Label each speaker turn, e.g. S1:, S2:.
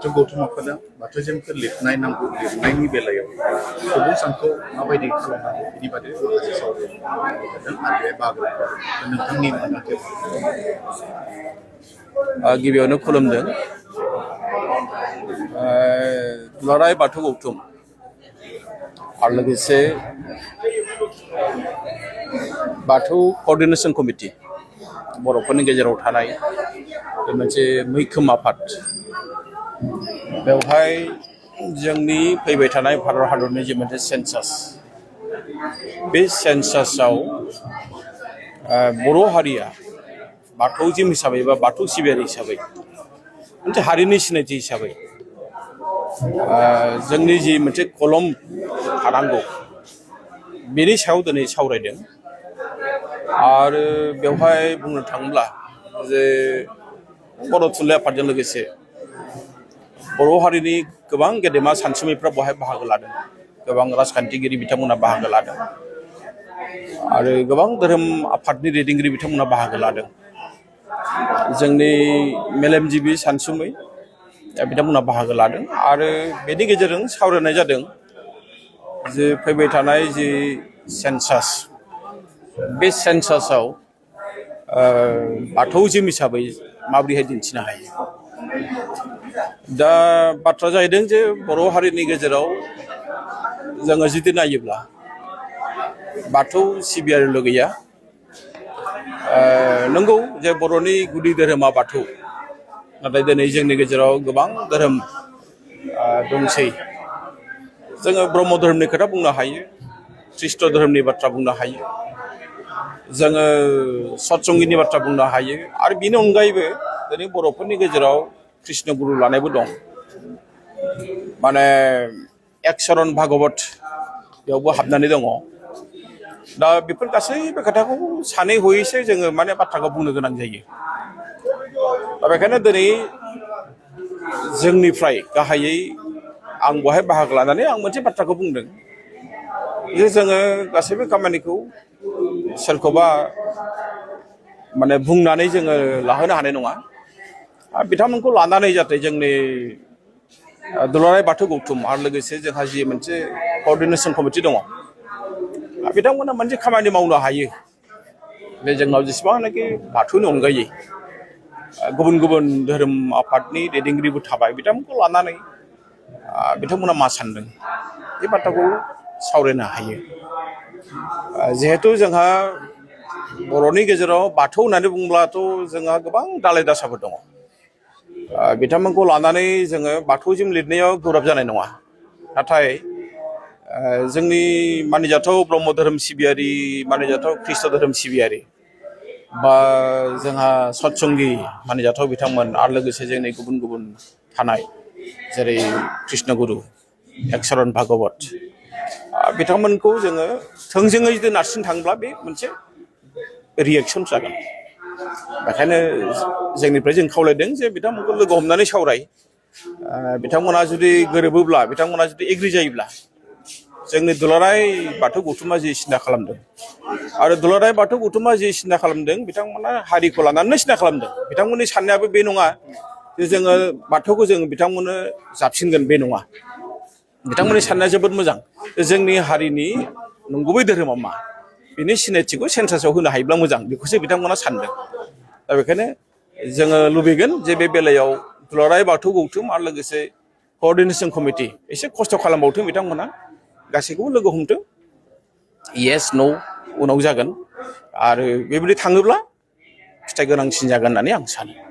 S1: बाथौ गौथुम आफादा बाथौजोंफोर लिरनाय नांगौ लिरनायनि बेलायाव सुबुं सानखौ माबायदि खालामनांगौ बिनि बादै माखासे सावरायनाय जादों आरो बे बाहागोखौ नोंथांनि मोनदांथियाव
S2: गिबियावनो खुलुमदों दुलाराय बाथौ गौथुम आरो लोगोसे बाथौ क'र्डिनेशन कमिटि बर'फोरनि गेजेराव थानाय मोनसे मैखोम आफाद बेवहाय जोंनि फैबाय थानाय भारत हादरनि जे मोनसे सेन्सास बे सेन्सासाव बर' हारिया बाथौजिम हिसाबै बा बाथौ सिबियारि हिसाबै मोनसे हारिनि सिनायथि हिसाबै जोंनि जि मोनसे कलम थानांगौ बेनि सायाव दिनै सावरायदों आरो बेवहाय बुंनो थाङोब्ला जे बर' थुनलाइ आफादजों लोगोसे बर' हारिनि गोबां गेदेमा सानसुमैफ्रा बेवहाय बाहागो लादों गोबां राजखान्थिगिरि बिथांमोना बाहागो लादों आरो गोबां धोरोम आफादनि दैदेनगिरि बिथांमोना बाहागो लादों जोंनि मेलेमजिबि सानसुमै बिथांमोना बाहागो लादों आरो बेनि गेजेरजों सावरायनाय जादों जे फैबाय थानाय जि सेन्सास बे सेन्सासाव बाथौजिम हिसाबै माबोरैहाय दिन्थिनो हायो दा बाथ्रा जाहैदों जे बर' हारिनि गेजेराव जोङो जुदि नायोब्ला बाथौ सिबियारिल' गैया नंगौ जे बर'नि गुदि धोरोमा बाथौ नाथाय दिनै जोंनि गेजेराव गोबां धोरोम दंसै जोङो ब्रह्म धोरोमनि खोथा बुंनो हायो ख्रीष्ट धोरोमनि बाथ्रा बुंनो हायो जोङो सतसंगिनि बाथ्रा बुंनो हायो आरो बेनि अनगायैबो दिनै बर'फोरनि गेजेराव कृष्ण गुरु लानायबो दं माने एकचरन भागवत बेयावबो हाबनानै दङ दा बेफोर गासैबो खोथाखौ सानै हयैसो जोङो माने बाथ्राखौ बुंनो गोनां जायो दा बेखायनो दिनै जोंनिफ्राय गाहायै आं बहाय बाहागो लानानै आं मोनसे बाथ्राखौ बुंदों जे जोङो गासैबो खामानिखौ सोरखौबा माने बुंनानै जोङो लाहोनो हानाय नङा बिथांमोनखौ लानानै जाहाथे जोंनि दुलाराय बाथौ गौथुम आरो लोगोसे जोंहा जि मोनसे क'र्डिनेशन कमिटि दङ बिथांमोना मोनसे खामानि मावनो हायो बे जोंनाव जेसेबांनाखि बाथौनि अनगायै गुबुन गुबुन धोरोम आफादनि दैदेनगिरिबो थाबाय बिथांमोनखौ लानानै बिथांमोना मा सानदों बे बाथ्राखौ सावरायनो हायो जिहेथु जोंहा बर'नि गेजेराव बाथौ होननानै बुङोब्लाथ' जोंहा गोबां दालाय दासाफोर दङ बिथांमोनखौ लानानै जोङो बाथौजिम लिरनायाव गोब्राब जानाय नङा नाथाय जोंनि मानिजाथाव ब्रह्म धोरोम सिबियारि मानिजाथाव ख्रीष्ट धोरोम सिबियारि बा जोंहा सतसंगि मानिजाथाव बिथांमोन आरो लोगोसे जोंनि गुबुन गुबुन थानाय जेरै कृष्ण गुरु एकचरन भागवत बिथांमोनखौ जोङो थोंजोङै जुदि नारसिन थाङोब्ला बे मोनसे रिएक्सन जागोन बेखायनो जोंनिफ्राय जों खावलायदों जे बिथांमोनखौ लोगो हमनानै सावराय बिथांमोना जुदि गोरोबोब्ला बिथांमोना जुदि एग्रि जायोब्ला जोंनि दुलाराय बाथौ गौथुमा जि सिन्था खालामदों आरो दुलाराय बाथौ गौथुमा जि सिन्था खालामदों बिथांमोना हारिखौ लानानै सिन्था खालामदों बिथांमोननि साननायाबो बे नङा जे जोङो बाथौखौ जों बिथांमोननो जाबसिनगोन बे नङा बिथांमोननि साननाया जोबोद मोजां जोंनि हारिनि नंगुबै धोरोमा मा बिनि सिनायथिखौ सेन्सासाव होनो हायोब्ला मोजां बेखौसो बिथांमोना सानदों दा बेखायनो जोङो लुबैगोन जे बे बेलायाव दुलाराय बाथौ गौथुम आरो लोगोसे क'र्डिनेशन कमिटि एसे खस्थ' खालामबावथों बिथांमोना गासैखौबो लोगो हमथों येस न' उनाव जागोन आरो बेबायदि थाङोब्ला फिथाइ गोनांसिन जागोन होननानै आं सानो